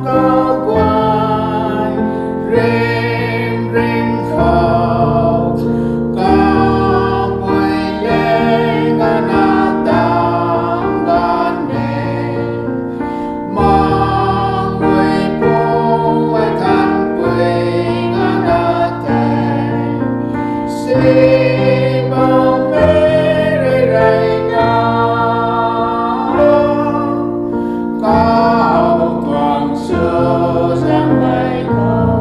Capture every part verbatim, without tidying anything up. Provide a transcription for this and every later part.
Kaguay rim rim khou, kapui leng ana tang gan e. Mangui pumei thanpui ana tei, si bam me rey rey na, kau tuang sw zaeng mei khou,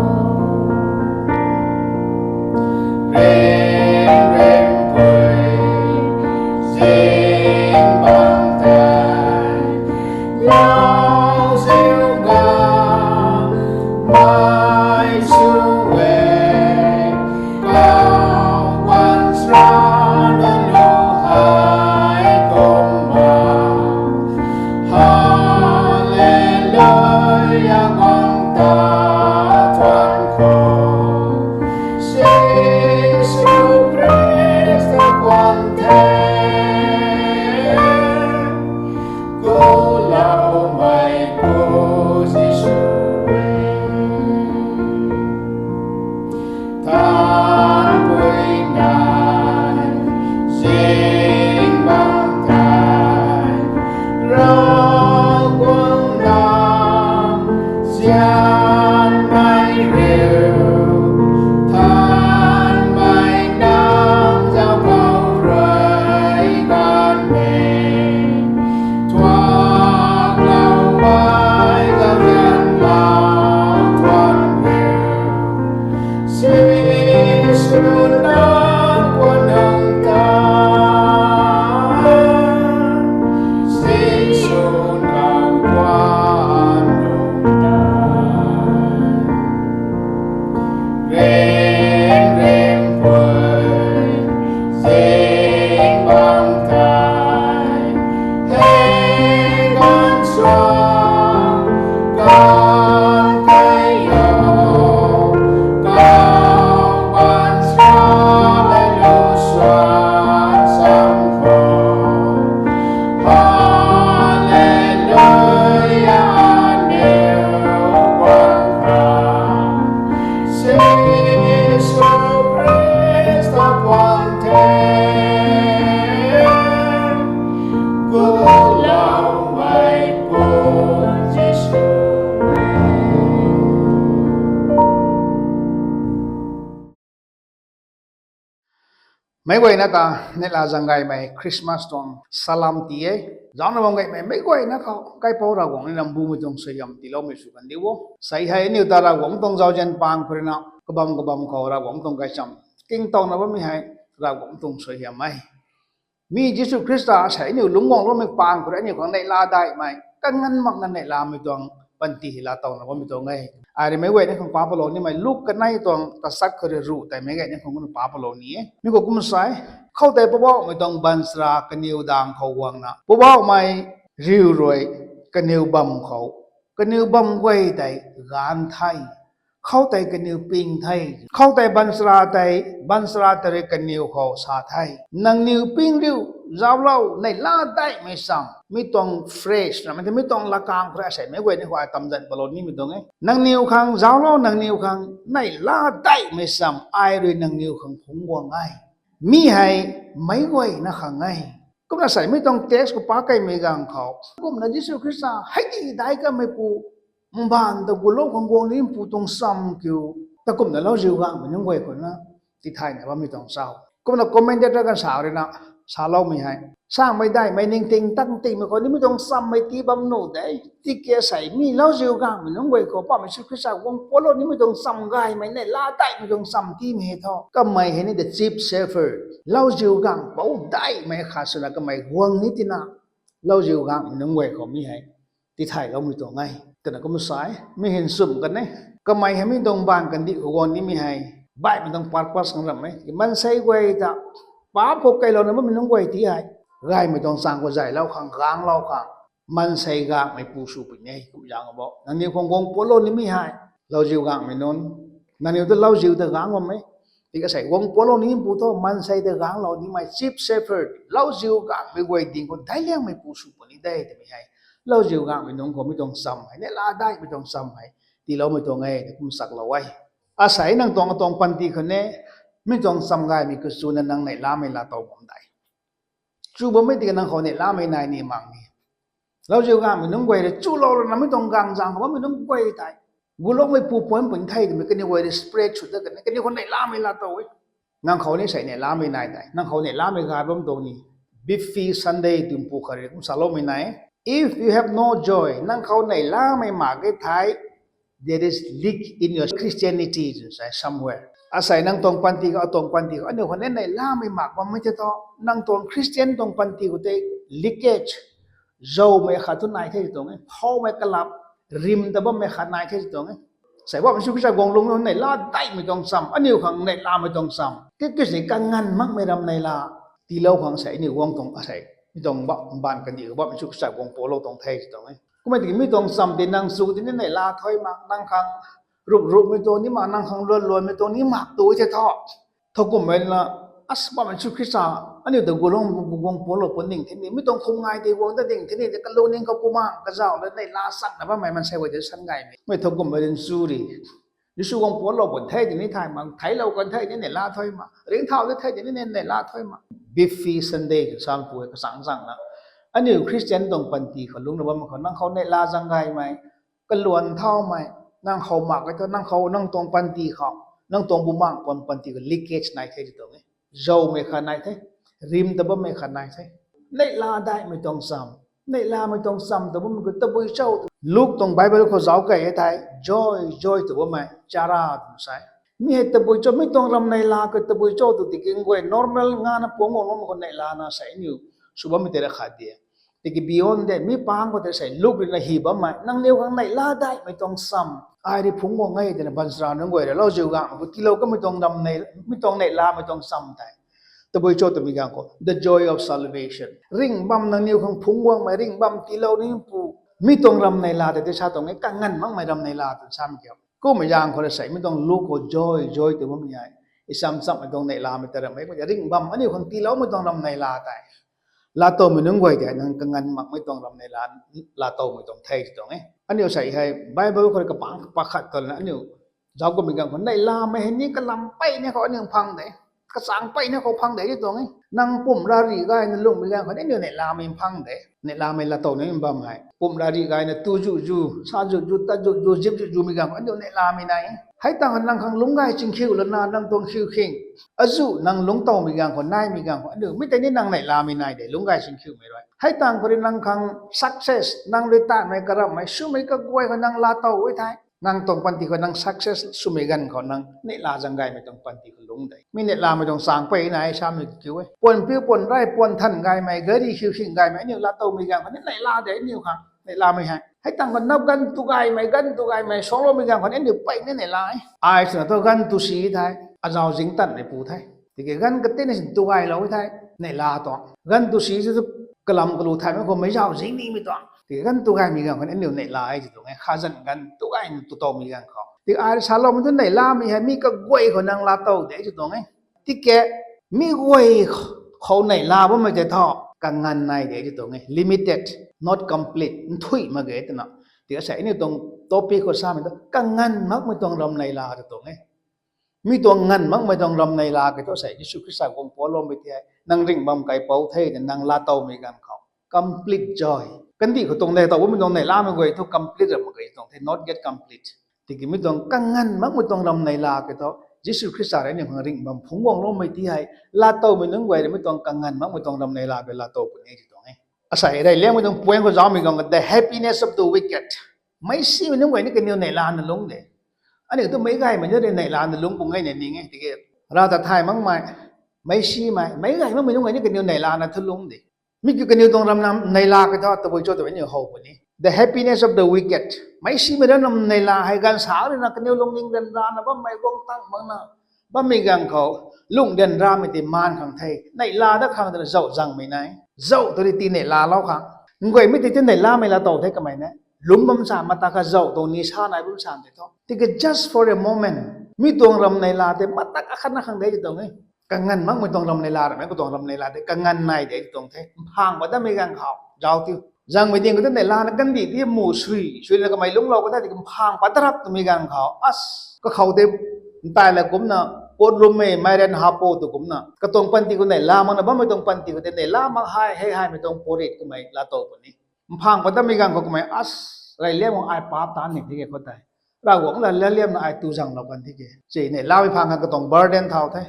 rim rim pui zing bam tei, lauziu ga mei sw e. Kau baanchara nunc hei kumna, Hallelujah guang ta thuan khou, Jisu Khrista guang the. Kuloumei pu Jisu e. Thanpui nai zing bam tei, Ravguangc nac nzianmei riu, thanmei nang zauc khou rui kan e. Thuakloumei zauzianlou thuan riu, Jisu nang guan nunc ta, Jisu nang guan nunc ta. Rim rim pui zing bam tei, hei ganv suan, ganv kei o, kau baanchara lei lu suan sam khou, Hallelujah aniu guang khang, Jisu Khrista guang the. Kuloumei pu Jisu. Meic guayna ta neihla zaeng gaymei Christmas tuang salam ti e. Zaucna bam gaymei meic guayna khou kaipouc Ravguangc ni nambumei tuang suaihiam tiiloumei sw kan diu o. Sei hei aniu ta Ravguangc tuang zauzian pang khou ruina kabam kabam khou Ravguangc tuang gaychamv kingtowna bammei hei Ravguangc tuang suaihiam e. Mi Jisu Khrista sei aniu lungc guangloumei pang khou rui aniu khang neihla daihmei, kanganv makna neihlamei tuang panty hei laa towna bammei tuang e. Ai rui meic guayna khang pa palou nimei Luk kanei tuang tasak khou rui ruh tei meic guayna khang kumna pa palou ni e. Mi khou kum sa e, khoutei Poubauhmei tuang baanchara kaniw dang khou guangna, Poubauhmei riu rui kaniw bam khou, kaniw bam guay tei gaanv the. Khoutei kaniw ping the. Khoutei baanchara tei, baanchara tei rui kaniw khou sa the, nangniw ping riu, zauclou, neihla daihmei cham. Mi tuang phrase ramei tei, mi tuang lakang khou rui asei meic guayna khou ai tamzan palou nimei tuang e. Nangniw khang zauclou, nangniw khang neihla daihmei cham ai rui nangniw khang phungc guang e. Mi hei meic guayna khang e. Kumna sei mi tuang text khou pa keymei ganv khou, kumna Jisu Khrista hei di daic kameipu, mbaanv ta gulou khang guang ni pu tuang cham kiu, ta kumna lauziu gangmei nunc guay khou na tithayna bammei tuang cha. Kumna commentator kan sa ruina saloumei hei, samei daihmei ningting tak tingmei khou nimei tuang chammei tii bam nuh de. Tiki sei mi lauziu gangmei nunc guay khou Poubauhmei Jisu Khrista guang pualou nimei tuang cham gaymei neihla daihmei tuang cham tiimei hei thu, kamei hei ni the chief shepherd, lauziu gangpouc daihmei khat swna kamei guang ni tina, lauziu gangmei nunc guay khou mi hei tithayloumei tuang e twna kum sa e. Mi hei nchumh kan e. Kamei hei mi tuang mbaanv kandih khou guang nimei hei baihmei tuang purpose khang ram e. Maansei guay ta paap khou keylouna bammei nunc guay ti hei, gaymei tuang chang khou zaylou khang, ganglou khang, maansei gangmei pu sw puni e. Kum zaeng bo, nangniw khang guang pualou nimei hei lauziu gangmei nunc, nangniw ta lauziu ta gang bam e. Tiki sei guang pualou ni pu thu maansei ta ganglou nimei chief shepherd, lauziu gangmei guay ding khou daic liangmei pu sw puni de twmei hei Lauziu gaymei nunc khou mi tuang cham hei, neihla daihmei tuang cham hei tiiloumei tuang e, kum saklou e. Asei nang tuang atuang panty khou ne, mi tuang cham gaymei khou chuna nang neihlamei laa tow bam de. Chu bammei tiki nang khou neihlamei nai ni mang ni. Lauziu gaymei nunc guay rui chulou lana mi tuang gang zang khou bammei nunc guay tei, guloumei pu puan pun thei twmei kaniw guay rui spread sw dat kani, kaniw khou neihlamei laa tow e. Nang khou ni sei neihlamei nai tei, nang khou neihlamei gay bam tuang ni. Biffy Sunday twmei pu khat rui kum saloumei nai. If you have no joy, nang khou neihlamei mak ge thei, there is leak in your Christianity twna sa e somewhere. Asei nang tuang panty khou, atuang panty khou aniu khou ne neihlamei mak bammei tei thu, nang tuang Christian tuang panty khou tei leakage, zowmei khat thu nai the tuang e, phowmei kalap, rim ta bammei khat nai the tuang e. Sei bammei Jisu Khrista guang lung neihla daihmei tuang cham, aniu khang neihlamei tuang cham, tiki sini kanganv makmei ram neihla tiilou khang sei aniu guang tuang asei, mi tuang ba mbaanv kandih khou bammei Jisu Khrista guang palou tuang the tuang e. Kummei tiki mi tuang cham tei nang chu tini neihla thuy mak, nang khang rup rupmei tuang ni mak, nang khang luan luanmei tuang ni mak tu tei thu, thowkumhmei na, as bammei Jisu Khrista, aniu ta guloumei guang palou pun ning the ni, mi tuang khum ngai tei guang ta ding the ni, kalungning khou kumang kazauh la neihla changna bammei maansei guay tei san gaymei mei thowkumhmei rin chu ri. Jisu guang palou pun the tini thay mak, theiclou kan the tini neihla thuy mak, ringcthau de the tini neihla thuy mak. Biffy Sunday twna sa pu e kachang changna. Aniu Christian tuang panty khou lungcna bammei khou nang khou neihla zang gaymei, kaluan thaumei, nang khou mak e thu, nang khou, nang tuang panty khou, nang tuang bumaeng puan panty khou leakage nai the tuang e. Zowmei khat nai the, rim ta bammei khat nai the. Neihla daihmei tuang cham, neihlamei tuang cham ta bammei khou tabui cho tw, Luk tuang Bible khou zauc key e thei, joy, joy tw bammei, chara twna sa e. Mi hei tabui cho, mi tuang ram neihla khou tabui cho tw tiki guay normal ngana puang guang loumei khou neihlana sei aniu sw bammei tei ra khat di. Tiki beyond de, mi pang khou tei sei Luk rui na hi bammei, nangniw khang neihla daihmei tuang cham, ai rui phungc guang e twna baanchara nunc guay rui lauziu gaymei khou tiilou kamei tuang ram nei, mi tuang neihlamei tuang cham tei tabui cho twmei ganv khou the joy of salvation, ringh bam, nangniw khang phungc guangmei ringh bam tiilou ni pu, mi tuang ram neihla tei tei sa tuang e, kanganv makmei ram neihla tw samei kiu. Kummei zaeng khou rui sei mi tuang Luk khou joy, joy tw bammei hei, i cham chammei tuang neihlamei ta rammei ringh bam, aniu khang tiiloumei tuang ram neihla tei laatowmei nunc guay tei nang kanganv makmei tuang ram neihla, laatowmei tuang the tw tuang e. Aniu sei hei Bible khou rui kapang pakhat twna aniu zauc kummei ganv khou neihlamei hei ni kalam peyna khou aniu phang de, kachang peyna khou phang de tw tuang e. Nang pumc ra rih gayna lungmei ganv khou aniu neihlamei phang de. Neihlamei laatow ni bam hei pumc ra rih gayna tu zu zu, sa zu zu, tat zu zu, zip zu zumei ganv khou aniu neihlamei nai. Hei tangv khou nang khang lungc gay chingkhiu lana nang tuang khiu khing, azu nang lungc towmei ganv khou, naimei ganv khou aniu mi tei ni nang neihlamei nai de, lungc gay chingkhiumei rui. Hei tangv khou rui nang khang success, nang rui taanvmei karamhmei swmei kaguay khou nang laatow e thei, nang tuang panty khou nang success swmei ganv khou nang neihla zang gaymei tuang panty khou lungc de. Mi neihlamei tuang chang pey nai samei kiu e. Puan piu puan rey puan than gaymei, gari khiu khing gaymei aniu laatowmei ganv khou ni neihla de aniu khang neihlamei hei. Hei tangv khou nap ganv tu gaymei, ganv tu gaymei suangloumei ganv khou ni aniu peyna neihla e. Ai swna thu ganv tu si thei, azauc zing tanmei pu the. Tiki ganv katina sin tu gaylou thei, neihla tuang. Ganv tu si thu kalam kalu thaymei khou meic zauc zing nimei tuang. Tiki ganv tu gaymei ganv khou ni aniu neihla e tw tuang e. Khazanc ganv tu gayna tu towmei ganv khou. Tiki ai saloumei thu neihlamei hei mi kaguay khou nang laatow de tw tuang e. Tiki mi guay khou neihla bammei tei thu kanganv nai de tw tuang e. Limited, not complete, nthuih mak ge twna. Tiki sei aniu tuang topic khou samei thu kanganv makmei tuang ram neihla tw tuang e. Mi tuang nganv makmei tuang ram neihla kei thu sei Jisu Khrista guang paloumei tei hei nang ringh bam kaipouc the twna nang laatowmei ganv khou complete joy. Kandih khou tuang neih tow bammei tuang neihlamei guay thu complete ram mak ge tuang the, not yet complete. Tiki mi tuang kanganv makmei tuang ram neihla kei thu Jisu Khrista rui aniu khang ringh bam phungc guangloumei tei hei laatowmei nunc guay rui mi tuang kanganv makmei tuang ram neihla kei laatow puni tw tuang e. Asei reyliangmei tuang point khou zaumei ganv khou the happiness of the wicked. Meicsimei nunc guay ni kaniw neihlana lungc de. Aniu tu meic gaymei nunc rui neihlana lungc pung e na ning e tiki, rav ta thay makmei, meicsimei, meic gay makmei nunc guay ni kaniw neihlana thu lungc de. Mi kiu kaniw tuang ram neihla kei thu tabui cho twmei aniu how puni. The happiness of the wicked. Meicsimei ram neihla hei gaanvsaekc rui na kaniw lungning ryanrana bammei guang tang makna bammei ganv khou lungh ryanramei tei maan khang the, neihla dat khang twna zauc zangmei nai. Zauc tu rui tii neihlalou khang. Nguaymei tei ti neihlamei laatow the kamei na. Lungc bam sa mata kha zauc tuang ni sa nai bam sa tei thu. Tiki just for a moment, mi tuang ram neihla tei matak akhatna khang de tw tuang e. Kanganv makmei tuang ram neihla ramei khou tuang ram neihla tei kanganv nai de tw tuang the. Mphang ba datmei ganv khou zauc tiu. Zangmei ding khou tei neihlana kandih ti mu sui sui na kamei lungclou ka tei, mphang pat darap twmei ganv khou, as, kakhou tei ntai la kumcna, pot lummei meiran hapo tu kumcna, katuang panty khou neihla makna bammei tuang panty khou tei neihla mak hei, hei, heimei tuang puarit kamei laatow puni. Mphang pat datmei ganv khou kamei, as, rey liam khou ai paap taanv ni the ke khou tei, Ravguangc la liam liamna ai tu zanglou kan the ke. Chi neihlamei phang khang katuang burden thau the.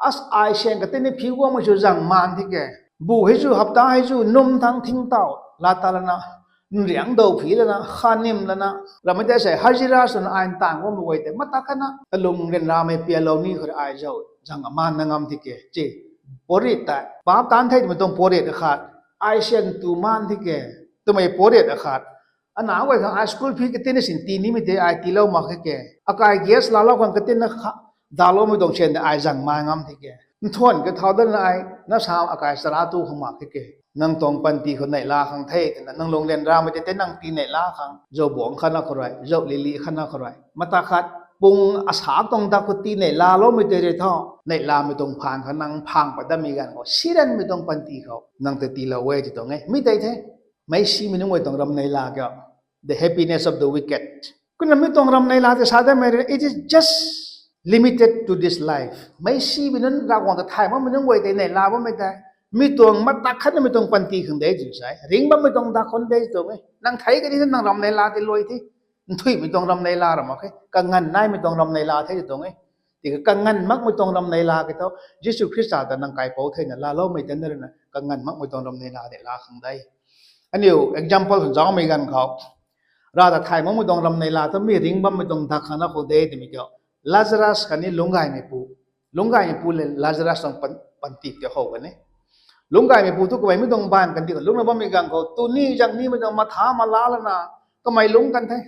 As, ai siang katinni phiu guangmei sw zang maan the ke. Bu hei zu, hapta hei zu, num thang thingtauh laa ta lana, nriangc dou phi lana, khanim lana, ramei tei sei hazira swna ai ntaanv guangmei guay tei mata khatna kalung ryanramei pialou ni khou rui ai zau zang amaan na ngam the ke. Chi puarit tei, paap taanv the twmei tuang puarit akhat, ai siang tu maan the ke twmei puarit akhat, ana guay khang ai school fee katinni sin tii nimei tei ai tiilou mak khe ke. Akai gas laalou khang katinna kha, daloumei tuang sian tei ai zang maan ngam the ke. Nthuan kathau datna ai na sa akai chara tu khang mak khe ke. Nang tuang panty khou neihla khang the twna nang lung ryanramei tei tei nang tii neihla khang, zaubuangc khatna khou rui, zau lili khatna khou rui, mata khat pung asak tuang dak khou tii neihlaloumei tei rui thu, neihlamei tuang phang khang nang mphang pat datmei ganv khou siranmei tuang panty khou nang ta tiilou e ti tuang e. Mi tei the, meicsimei nunc guay tuang ramneila kiu, the happiness of the wicked. Kumna mi tuang ramneila tei sa datmei rui, it is just limited to this life. Meicsimei nunc, Ravguangc ta thay makmei nunc guay tei neihla bammei tei, mi tuang mata khatna mi tuang panty khang de tw sa e. Ringc bammei tuang dak khou de tw tuang e. Nang thei kani nang ramneila tei luai the. Nthuihmei tuang ramneila ra mak khe, kanganv naimei tuang ramneila the tw tuang e. Tiki kanganv makmei tuang ramneila kiu thu, Jisu Khrista ta nang kaipouc theina laaloumei tei na ruina kanganv makmei tuang ramneila tei laa khang de. Aniu example khou zaumei ganv khou, Rav ta thay makmei tuang ramneila thu mi ringc bammei tuang dak khang na khou de twmei kiu, Lazarus khatni lungcgaymeipu. Lungcgaymeipu le Lazarus tuang pan, panty tei how kan e. Lungcgaymeipu thu kamei mi tuang mbaanv kandih khou lungcna bammei ganv khou tuni zang nimei tuang matha mala lana kamei lungc kan the.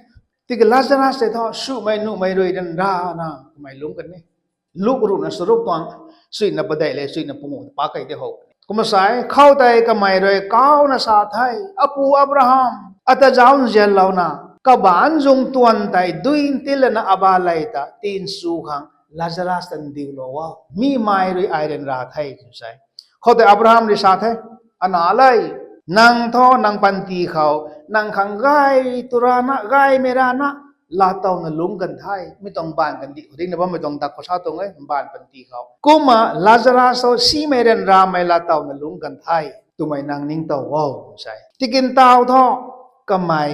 Tiki Lazarus tei thu sumei nuhmei rui ryanrana kamei lungc kan e. Luk ruhna charuk tuang, suina padeih le suina panguh ta pakei tei how kan e. Kumna sa e, khoutei kamei rui kauna sa the, Apu Abraham, ata zauc nzianlouna, kabaanc zung tuan tei dui ntil lana aba lei ta tinsu khang Lazarus ta ndiulou o. Mi mei rui ai ryanra the tw sa e. Khoutei Abraham rui sa the, Ana le, nang thu nang panty khou nang khang gay tu rana, gaymei rana laatowna lungc kan the. Mi tuang mbaanv kandih khou ringcna bammei tuang dak khou sa tuang e, mbaanv panty khou. Kumna Lazarus thu simei ryanramei laatowna lungc kan the twmei nang ningtow o, sa e. Tiki ntaw thu kamei,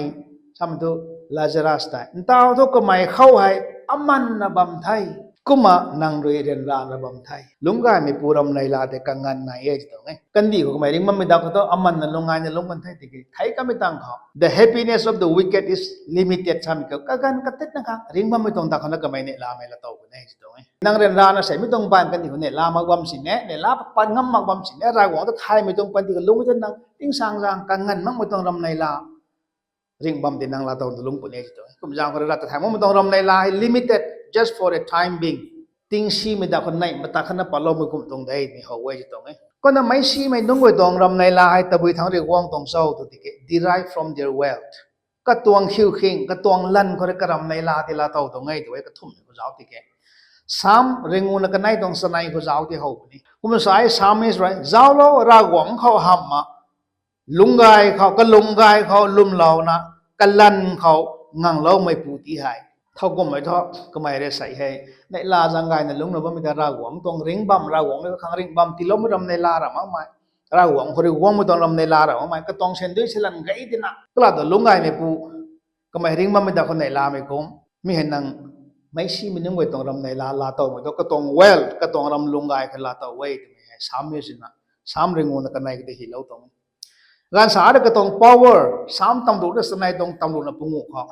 sam thu Lazarus tei, ntaw thu kamei khou hei amanna bam the. Kumna nang rui ryanrana bam the. Lungcgaymeipu ramneila tei kanganv nai e tw tuang e. Kandih khou kamei ringc bammei dak khou thu amanna lungcgaina lungc kan the tiki thei kamei tang khou, the happiness of the wicked is limited samei khou, kaganv katitna khang ringc bammei tuang dak khou na kamei neihlamei laatow kan e tw tuang e. Nang ryanrana sei mi tuang mbaanv kandih khou neihla mak bam sini, neihla pat ngam mak bam sini, Ravguangc ta thaymei tuang panty khou lungc tei nang tingsaengzaeng kanganv makmei tuang ramneila ringc bam tei nang laatowna lungc puni e tw tuang e. Kumzaeng khou rui Rav ta thay makmei tuang ramneila hei limited, just for a time being. Tingsimei dak khou neih mata khatna patloumei kum tuang de twmei how e tw tuang e. Kumna meicsimei nunc guay tuang ramneila hei tabui thangc rui guang tuang cho tw tiki, derive from their wealth. Katuang khiukhing, katuang lanv khou rui karamneila tei laatow tuang e tw e, kathumhmei khou zauc tiki, Sam ringuna kanei tuang chanei khou zauc tei how puni. Kumna sa e, Psalmist rui, Zauclou, Ravguangc khou hamhna, lungcgay khou, kalungcgay khou lwmlouna, kalanv khou ngangloumeipu ti hei. Thowkumhmei thu, kamei rui sei hei, neihla zaeng gayna lungcna bammei ta Ravguangc tuang ringc bam, Ravguangc rui kakhang ringc bam tiiloumei ramneila ra makmei, Ravguangc khou rui guangmei tuang ramneila ra makmei, katuang sandui silan gay tina kala ta lungcgaymeipu, kamei ringc bammei dak khou neihlamei kum, mi hei nang meicsimei nunc guay tuang ramneila laatowmei thu katuang wealth, katuang ram lungcgay khou laatow e twmei hei Psalmist na, Sam ringuna kanei khou tei hylou tuang e. Gaanvsaekc rui katuang power, Sam tamruhna chanei tuang tamruhna panguh khou,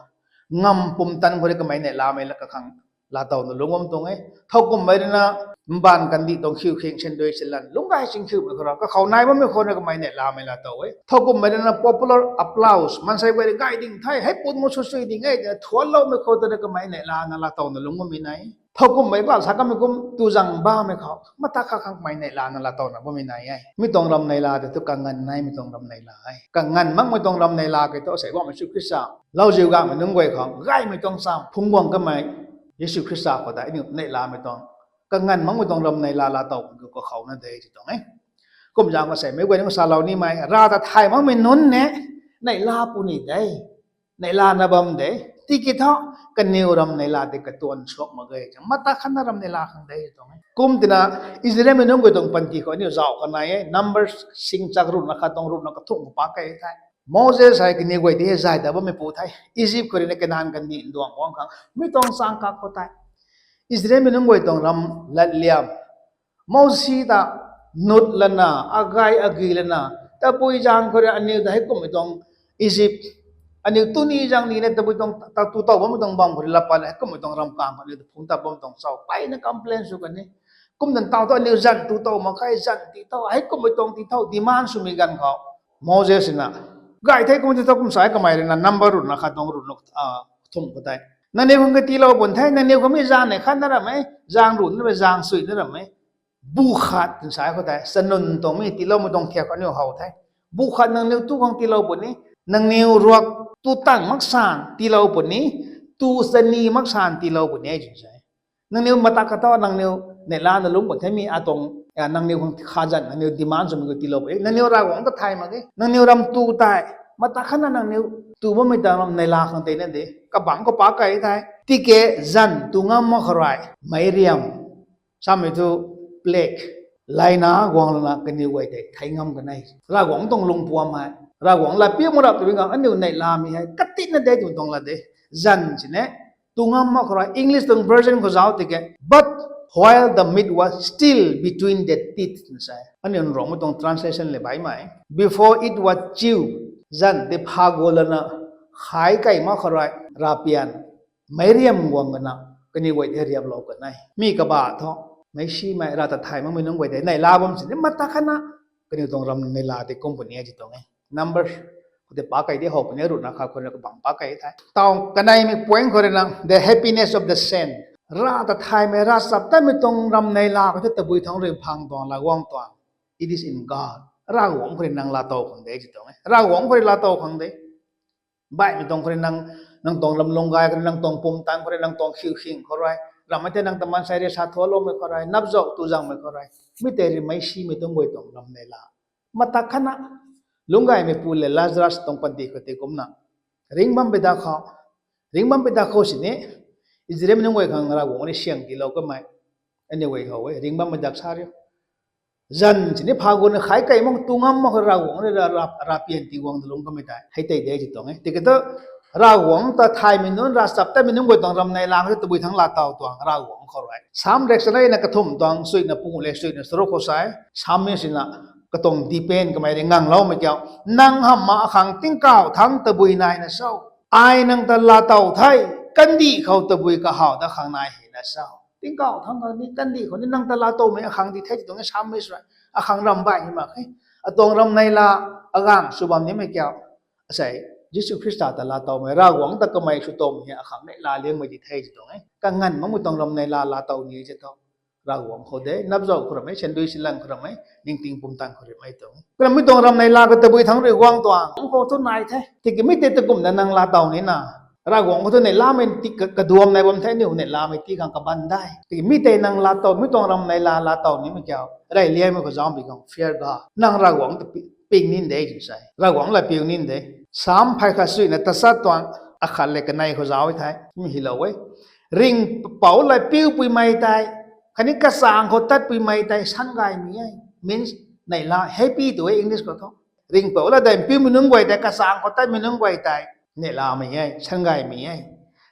ngam pumtan khou rui kamei neihlamei la kakhang laatowna lungc bam tuang e. Thowkumhmei ruina mbaanv kandih tuang khiukhing, sandui silan, lungcgay chingkhiumei khou ra, kakhou nai bammei khou na kamei neihlamei laatow e. Thowkumhmei ruina popular applause, maansei guay rui gay ding the, hei pun mu sw sui ding e twna thuanloumei khou twna kamei neihlana laatowna lungc bammei nai. Thowkumhmei kala sa kamei kum tu zang bammei khou, mata khat khang kamei neihlana laatowna bammei nai e. Mi tuang ramneila tei thu kanganv naimei tuang ramneila e. Kanganv makmei tuang ramneila kiu thu sei bammei Jisu Khrista, lauziu gaymei nunc guay khou gaymei tuang cham phungc guang kamei Jisu Khrista khou tei aniu neihlamei tuang, kanganv makmei tuang ramneila laatow khang kakhou na de tw tuang e. Kumzaeng khou sei meic guay nunc salou nimei, Rav ta thay makmei nunc ne, Neihla puni de. Neihlana bam de. Tiki thu, kaniw ram neihla de katuan suak mak ge. Mata khatna ram neihla khang de tuang e. Kum tina, Israelmei nunc guay tuang panty khou aniu zauh khang nai e. Numbers singchak ruhna khat tuang ruhna kathumh khou pak key the. Moses hei kaniw guay di hei zay dat bammei pu the. Egypt khou rui na Canaan kandih nduang guang khang mi tuang chang kak khou tei, Israelmei nunc guay tuang ram latliam Mousi ta nut lana, agay agi lana, tabui zaeng khou rui aniu ta heikumhmei tuang Egypt, aniu tuni zaeng ni na tabui tuang, ta tu tow bammei tuang bam khou rui lat pat hei kumhmei tuang ram kang khou aniu ta phungc tat bam tuang chau mpeyna complain sw kan e. Kumna taw thu aniu zanc tu tow mak khe, zanc ti tow, heikumhmei tuang ti tow, demand swmei ganv khou Moses na, gay the kum ti tow kum sa e kamei rui na Number ruhna khat tuang ruhna, kathumh khou tei, nangniw khang katilou pun the, nangniw khang mi zaeng neih khat na ram e, zaeng ruh na ram e, zaeng sui na ram e. Bu khat twna sa khou tei, chanun tuang mi tiiloumei tuang thiak khou aniu how the. Bu khat nangniw tu khang tiilou puni, nangniw ruak tu tang mak san tiilou puni, tu chani mak san tiilou puni e twna sa e. Nangniw mata khat thu nangniw neihlana lungc pun the mi atuang, nangniw khang kha zanc nangniw demand swmei khou tiilou puni. Nangniw Ravguangc ta thay mak ge. Nangniw ram tu tei, mata khatna nangniw tu bammei ta ram neihla khang tei na de. Kabangc khou pak key the. Tiki zanc tu ngam mak khou rui, meicriam, samei thu plague, laina guang lana kaniw guay tei thei ngam kan e. Ravguangc tuang lungpuam hei, Ravguangc latpiu mak rap twmei ganv aniu neihlamei hei katina de twmei tuang lat de. Zanc sini tu ngam mak khou rui, English tuang version khou zauc tiki, but while the meat was still between their teeth na sa e. Aniu Nruangmei tuang translation le baihmei, before it was chewed, zanc tei pha gu lana khay key mak khou rui, ravpian, meicriam guang lana kaniw guay tei riaplou kan e. Mi kabah thu, meicsimei, rav ta thay makmei nunc guay tei neihla bam sini mata khatna kaniw tuang ram neihla tei kum puni e ti tuang e. Numbers khou tei pak key di how puni, ruhna khat khou rui kabangc pak key the. Taw kaneimei point khou rui na, the happiness of the saint. Rav ta thaymei, ravchaptatmei tuang ram neihla khou tei tabui thangc rui phang tuang, laa guang tuang. It is in God. Ravguangc khou rui nang laatow khang de ti tuang e. Ravguangc khou rui laatow khang de. Baihmei tuang khou rui nang, nang tuang lamlung gay khou rui, nang tuang pumtan khou rui, nang tuang khiukhing khou rui, ramhmei tei nang ta maansei rui sa thualoumei khou rui, napzauh tu zangmei khou rui, mi tei rui meicsimei tuang guay tuang ram neihla. Mata khatna, lungc gaymeipu le Lazarus tuang panty khou tei kumna, ringc bammei dak khou, ringc bammei dak khou sini, Israelmei nunc guay khang Ravguangc rui syang tiilou kamei, aniu guay how e, ringc bammei dak sa riu. Zanc sini pha gu na khay key mak, tu ngam mak khou Ravguangc rui ra, ra, ravpian tii guang ta lungc kamei tei hei tei de ti tuang e. Tiki thu, Ravguangc ta thaymei nunc, ravchaptatmei nunc guay tuang ram neihla khou tabui thangc laatow tuang Ravguangc khou rui. Sam rek chanei na kathumh tuang, suina pungu le suina charuk khou sa e. Sam mi sina, katuang depend kamei rui ngangloumei kiu, nang hamhna akhang tingkauh thangc tabui naina cho? Ai nang ta laatow the, kandih khou tabui kahaw dat khang nai hei na cho? Tingkauh thangc khou ni, kandih khou ni nang ta laatowmei akhang di the ti tuang e Sam mi sw rui. Akhang ram baih ni mak khe. Atuang ram neihla, agang sw bam nimei kiu, asei, Jisu Khrista ta laatowmei, Ravguangc ta kamei sw towmei hei akhang neihla liangmei di the ti tuang e. Kanganv makmei tuang ram neihla laatow ni ti thu, Ravguangc khou de, napzauh khou rammei, sandui silang khou rammei, ningting pumtan khou rammei tuang e. Karamhmei tuang ram neihla khou tabui thangc rui guang tuang khou thu nai the. Tiki mi tei takumna nang laatow nina, Ravguangc khou thu neihlamei ti ka, kaduam nai bam the, aniu neihlamei ti khang kaban dai. Tiki mi tei nang laatow, mi tuang ram neihla laatow nimei kiu, reyliangmei khou zauc bi khang fear God. Nang Ravguangc ta pi, ping nin de ti sa e. Ravguangc lat piu nin de. Sam phay khat suina tachat tuang, akhat le kanei khou zauc e the, mi hylou e. Ringhpouc lat piu puimei tei, khatni kachang khou tat puimei tei sangaymei e. Means, neihla, happy tu e English khou thu. Ringhpouc lat dai piumei nunc guay tei kachang khou tatmei nunc guay tei neihlamei e, sangaymei e.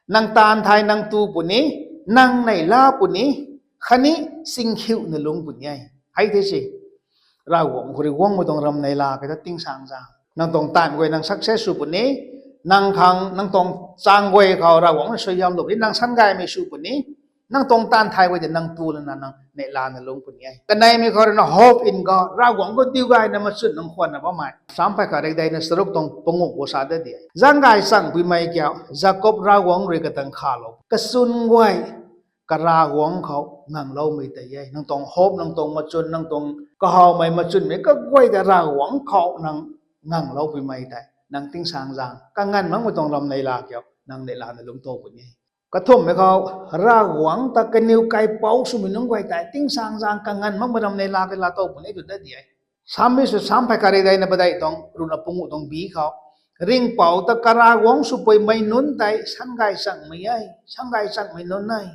Nang taanv thay nang tu puni, nang neihla puni, khatni singkhiuna lungc puni e. Hei the si. Ravguangc khou rui guangmei tuang ram neihla kei ta tingsaengzaeng. Nang tuang taanv guay nang success sw puni, nang khang, nang tuang chang guay khou Ravguangc rui suaihiamlou puni, nang sangaymei sw puni, nang tuang taanv thay guay tei nang tu lana nang neihlana lungc puni e. Kaneimei khou rui na hope in God, Ravguangc khou diu gayna machwn nang khwanna bammei. Sam phay khat rikdeina charuk tuang panguh khou sa dat di e. Zaeng gay chang puimei kiu, Jakob Ravguangc rui katang khalou, kachwn guay, ka Ravguangc khou ngangloumei tei e. Nang tuang hope, nang tuang machwn, nang tuang kahawmei machwnmei kaguay tei Ravguangc khou nang nganglou puimei tei, nang tingsaengzaeng kanganv makmei tuang ram neihla kiu nang neihlana lungc tow puni e. Kathumhmei khou, Ravguangc ta kaniw kaipouc swmei nunc guay tei tingsaengzaeng kanganv makmei ram neihla kei laatow puni e tw dat di e. Sam mi sw, Sam phay khat rikdeina padeih tuang ruhna panguh tuang bi khou, Ringhpouc ta karavguangc swpuimei nunc tei sangay changmei e, sangay changmei nunc e.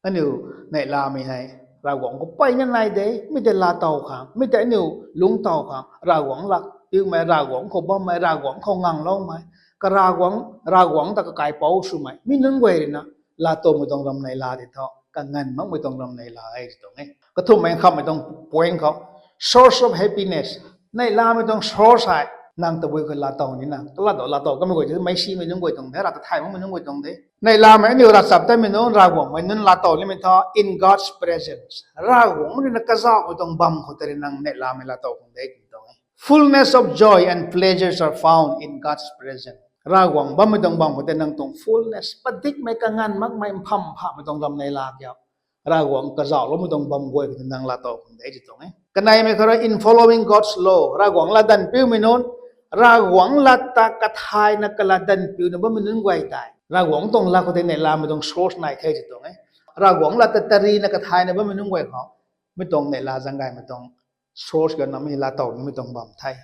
Aniu neihlamei hei Ravguangc khou peyna nai de, mi tei laatow khang, mi tei aniu lungctow khang, Ravguangc lak piumei, Ravguangc khou bammei, Ravguangc khou ngangloumei, karavguangc, Ravguangc ta kakaipouc swmei mi nunc guay ruina laatowmei tuang ram neihla di tho, kanganv makmei tuang ram neihla e ti tuang e. Kathumhmei khamhmei tuang point khou, source of happiness. Neihlamei tuang source hei nang tabui khou laatow nina, kalado laatow kamei guay ti meicsimei nunc guay tuang de, rav ta thay makmei nunc guay tuang de. Neihlamei aniu ravchaptatmei nunc, Ravguangc mei nunc laatow nimei thu in God's presence, Ravguangc ruina kazauhmei tuang bam khou tei rui nang neihlamei laatow khang de ti tuang e. Fullness of joy and pleasures are found in God's presence. Ravguangc bammei tuang bam khou tei nang tuang fullness, padikmei, kanganv makmei, mpham phamhmei tuang ram neihla kiu, Ravguangc kazauhloumei tuang bam guay khou tei nang laatow khang de ti tuang e. Kaneimei khou rui in following God's law, Ravguangc latdanv piumei nunc, Ravguangc lat ta kathayna kalatdanv piuna bammei nunc guay tei Ravguangc tuang lat khou tei neihlamei tuang source nai the ti tuang e. Ravguangc lat ta tarina kathayna bammei nunc guay khou mi tuang neihla zaeng gaymei tuang source ganamei laatow nimei tuang bam the.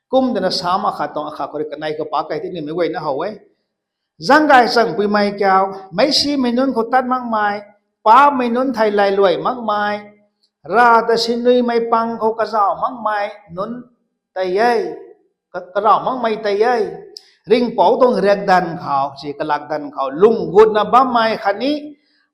Kum twna Sam akhat tuang akhat khou rui kanei khou pac kei tei nimei guayna how e. Zaeng gay changpuimei kiu, meicsimei nunc khou tat makmei, paapcmei nunc thei lailuai makmei, rav ta sinuimei pang khou kazauh makmei nunc tei e, ka-, kazauh makmei tei e. Ringhpouc tuang riakdanv khou, si kalakdanv khou lung gutna bammei khatni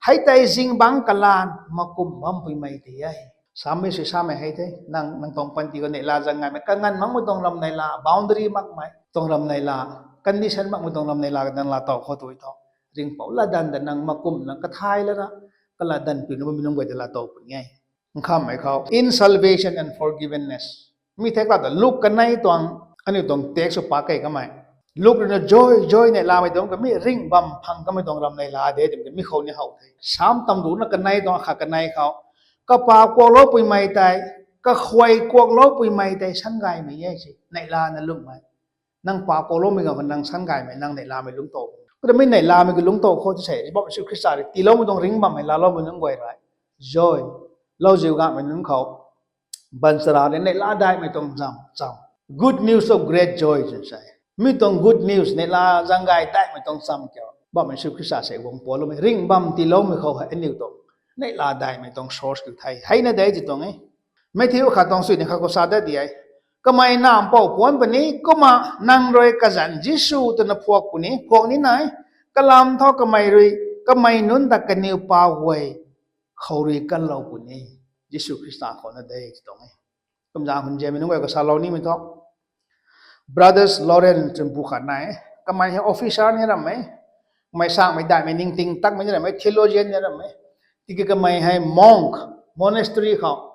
hei tei zingbangc kalan makumh bampuimei tei e. Sammei si samei hei the, nang, nang tuang panty khou neihla zaeng gaymei, kanganv makmei tuang ram neihla, boundary makmei tuang ram neihla, condition makmei tuang ram neihla, nang laatow khou tu tho, Ringhpouc latdanv ta nang makumhna kathay lana kalatdanv piuna bammei nunc guay ta laatow puni e. Nkhamhmei khou in salvation and forgiveness. Mi thek la ta Luk kanei tuang, aniu tuang text sw pac kei kamei, Luk ruina joy, joy neihlamei tuang kamei, ringh bam phang kamei tuang ram neihla de twmei mi khou ni how the. Sam tamrucna kanei tuang akhat kanei khou, kapaap kuakloupuimei tei, kakhuay kuakloupuimei tei sanggaymei e si neihlana lungmei. Nang paap kuakloumei ganv khou nang sanggaymei, nang neihlamei lungctow. Kumna mi neihlamei ki lungctow khou ti sei, Poubauhmei Jisu Khrista rui tiiloumei tuang ringh bammei laaloumei nunc guay rui, joy, lauziu gahmei nunc khou baanchara rui neihla daihmei tuang zam cham, good news of great joy twna sa e. Mi tuang good news, neihla zaeng gay daihmei tuang cham kiu, Poubauhmei Jisu Khrista sei guang pualoumei ringh bam tiiloumei khou hei aniu tuang neihla daihmei tuang source kiu the, heina de ti tuang e. Matthew khat tuang sui ni khat khou sa dat di e. Kamei nampouc puanc puni, kumna nang rui kazanc Jisu twna phuak puni, phuak ni nai, kalam thu kamei rui, kamei nunc ta kaniw pa guay khou rui kanlou puni, Jisu Khrista khou na de ti tuang e. Kumzaeng hun ziamei nunc guay khou salou nimei thu, Brothers Lawrence twna pu khat nai, kamei hei officer ni ram e, kamei sangmei daihmei ningting takmei ni ram e, theologian ni ram e, tiki kamei hei monk, monastery khou,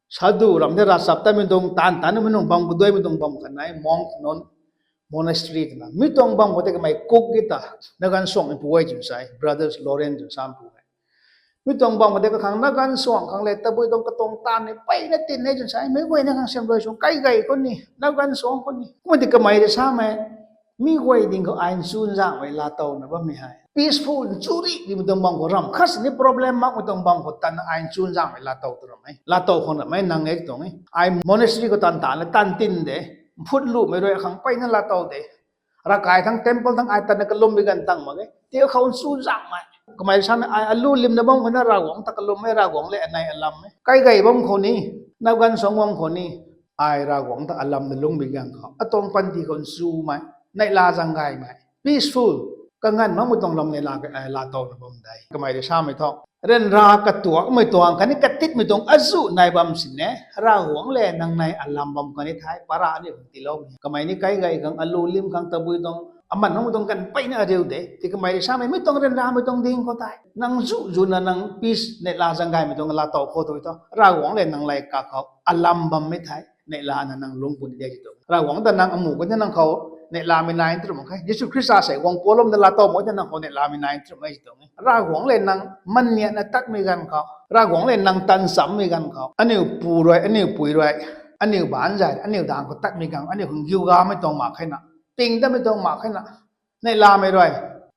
sadhu ram the, ravchaptatmei tuang taanv taanmei nunc bam kaduaimei tuang bam khat nai, monk non monastery twna. Mi tuang bam khou tei kamei cook ki ta, naganv suangmei pu e twna sa e, Brothers Lawrence twna sam pu e. Mi tuang bam khou tei kakhang naganv suang khang le, tabui tuang katuang taanv ni peyna tin e twna sa e, meic guayna khang siam rui suang, kai gay khou ni, naganv suang khou ni. Kumna ti kamei rui samei, mi guay ding khou ai nchunzaenghmei laatowna bammei hei peaceful, nchurih dimei tuang bam khou, ram khat sini problem makmei tuang bam khou tatna ai nchunzaenghmei laatow tu ram e, laatow khang ram e nang e tuang e. Ai monastery khou taanv taanv le taanv tin de, mphutluhmei rui akhang peyna laatow de. Ravkai thang temple thang ai tatna kalummei ganv tang mak e, ti khou nchunzaenghmei. Kamei samei ai alu limna bam khou na Ravguangc ta kalum e, Ravguangc le anei alam e. Kai gay bam khou ni, naganv suang bam khou ni, ai Ravguangc ta alamna lungmei ganv khou atuang panty khou nchumei, neihla zaeng gaymei, peaceful, kanganv makmei tuang lam neihla, ai laatowna bam de. Kamei rui samei thu, ryanra katuakmei tuang khatni katitmei tuang azuh nai bam sini, Ravguangc le nang nei alam bam kani thei, para aniu khang tiiloumei. Kamei ni kai gay khang, alu lim khang, tabui tuang, aman makmei tuang ganv peyna ariu de. Ti kamei rui samei, mi tuang ryanramei tuang ding khou tei nang zuh zuhna nang peace, neihla zaeng gaymei tuang laatow khou tu thu, Ravguangc le nang lay kakhou alam bammei thei, neihlana nang lungc puni de ti tuang. Ravguangc ta nang amuh khou ni nang khou neihlamei nai tw ram khe. Jisu Khrista sei guang pualoumei ta laatow mak e ta nang khou neihlamei nai tw ram e ti tuang e. Ravguangc le nang maniatna tatmei ganv khou, Ravguangc le nang tan chammei ganv khou, aniu pu rui, aniu pui rui, aniu baanc zay, aniu daeng khou tatmei ganv, aniu khang giugamei tuang mak khe na, ping tatmei tuang mak khe na, neihlamei rui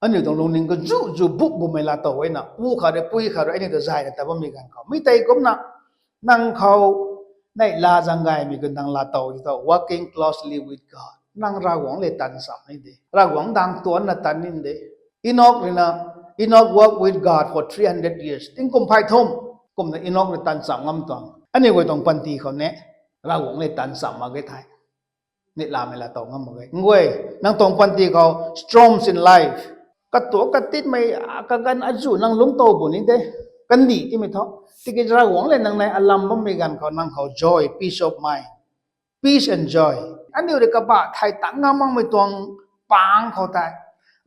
aniu tuang lungning khou zuh zuh buk bumei laatow e na, pu khat rui, pui khat rui aniu ta zayna tat bammei ganv khou, mi tei kumna nang khou neihla zaeng gaymei khou nang laatow ti thu, walking closely with God. Nang Ravguangc le tan cham ni de. Ravguangc dang tuanna tan ni de. Enok rui na, Enoch walked with God for three hundred years. Tingkum phay thum kumna Enok rui tan cham ngam tuang. Aniu guay tuang panty khou ni Ravguangc le tan cham mak ge thei, neihlamei laa tow ngam mak ge. Nguay, nang tuang panty khou storms in life, katuak katitmei, kaganv azuh nang lungc tow bu ni de. Kandih timei thu. Tiki Ravguangc le nang nei alam bammei ganv khou nang khou joy, peace of mind, peace and joy. Aniu rui kabah thei tang ngam makmei tuang pang khou tei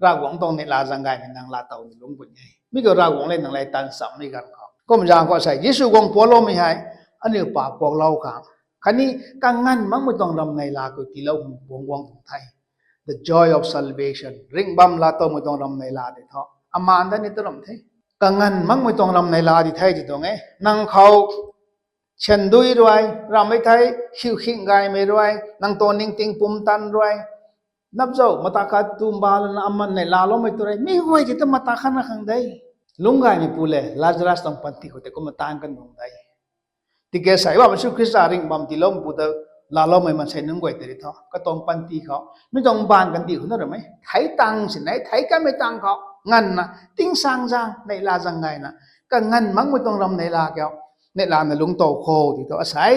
Ravguangc tuang neihla zaeng gaymei nang laa tow ni lungc puni e. Mi khou Ravguangc le nang le tan chammei ganv khou. Kum zaeng khou sei Jisu guang pualoumei hei aniu pa puaklou khang, khatni kanganv makmei tuang ram neihla khou tiilou hang puang guang tuang the. The joy of salvation. Ringh bam laa towmei tuang ram neihla tei thu, amaan da ni ta ram the. Kanganv makmei tuang ram neihla di the ti tuang e. Nang khou sandui rui, rammei thei, hiu khing gaymei rui, nang tuang ningting pumtan rui, napzau mata khat tumba lana aman nei laaloumei tu rui, mi guay ti ta mata khat na khang de. Lungc gaymei pu le, Lazarus tuang panty khou tei kumna taanc kan bam de. Tiki sei bam Jisu Khrista ringh bam tiiloumei pu ta laaloumei maansei nunc guay tei ri thu, katuang panty khou, mi tuang mbaanv kandih khou na ramei thei tang sinei, thei kanmei tang khou nganvna, tingsaengzaeng neihla zaeng gayna, kanganv makmei tuang ram neihla kiu, neihlana lungc tow kho ti thu asei,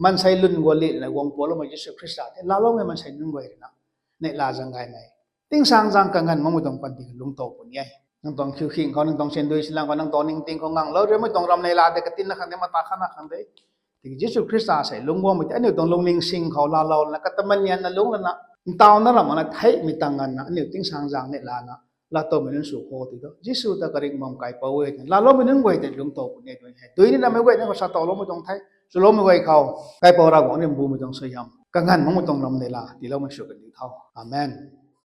maansei lun guang lina guang pualoumei Jisu Khrista tei laaloumei maansei nunc guay rina, neihla zaeng gaymei, tingsaengzaeng kanganv makmei tuang panty khou lungc tow puni e. Nang tuang hiu khing khou, nang tuang sandui silang khou, nang tuang ningting khou nganglou riumei tuang ram neihla tei katinna khang de, mata khat na khang de. Tiki Jisu Khrista sei lungc guangmei tei aniu tuang lungning sing khou laalouna, kata manianna lungc lana, ntaw na ram makna theihmei tang nganvna aniu tingsaengzaeng neihlana laa towmei nunc sw kho ti thu, Jisu ta karingh bam kaipouc e twna laaloumei nunc guay tei lungc tow puni e twna hei dui ni namei guay ni khou sa towloumei tuang the. Swloumei guay khou, kaipouc Ravguangc aniu bumei tuang suaihiam, kanganv makmei tuang ram neihla tiiloumei sw kan diu tho. Amen.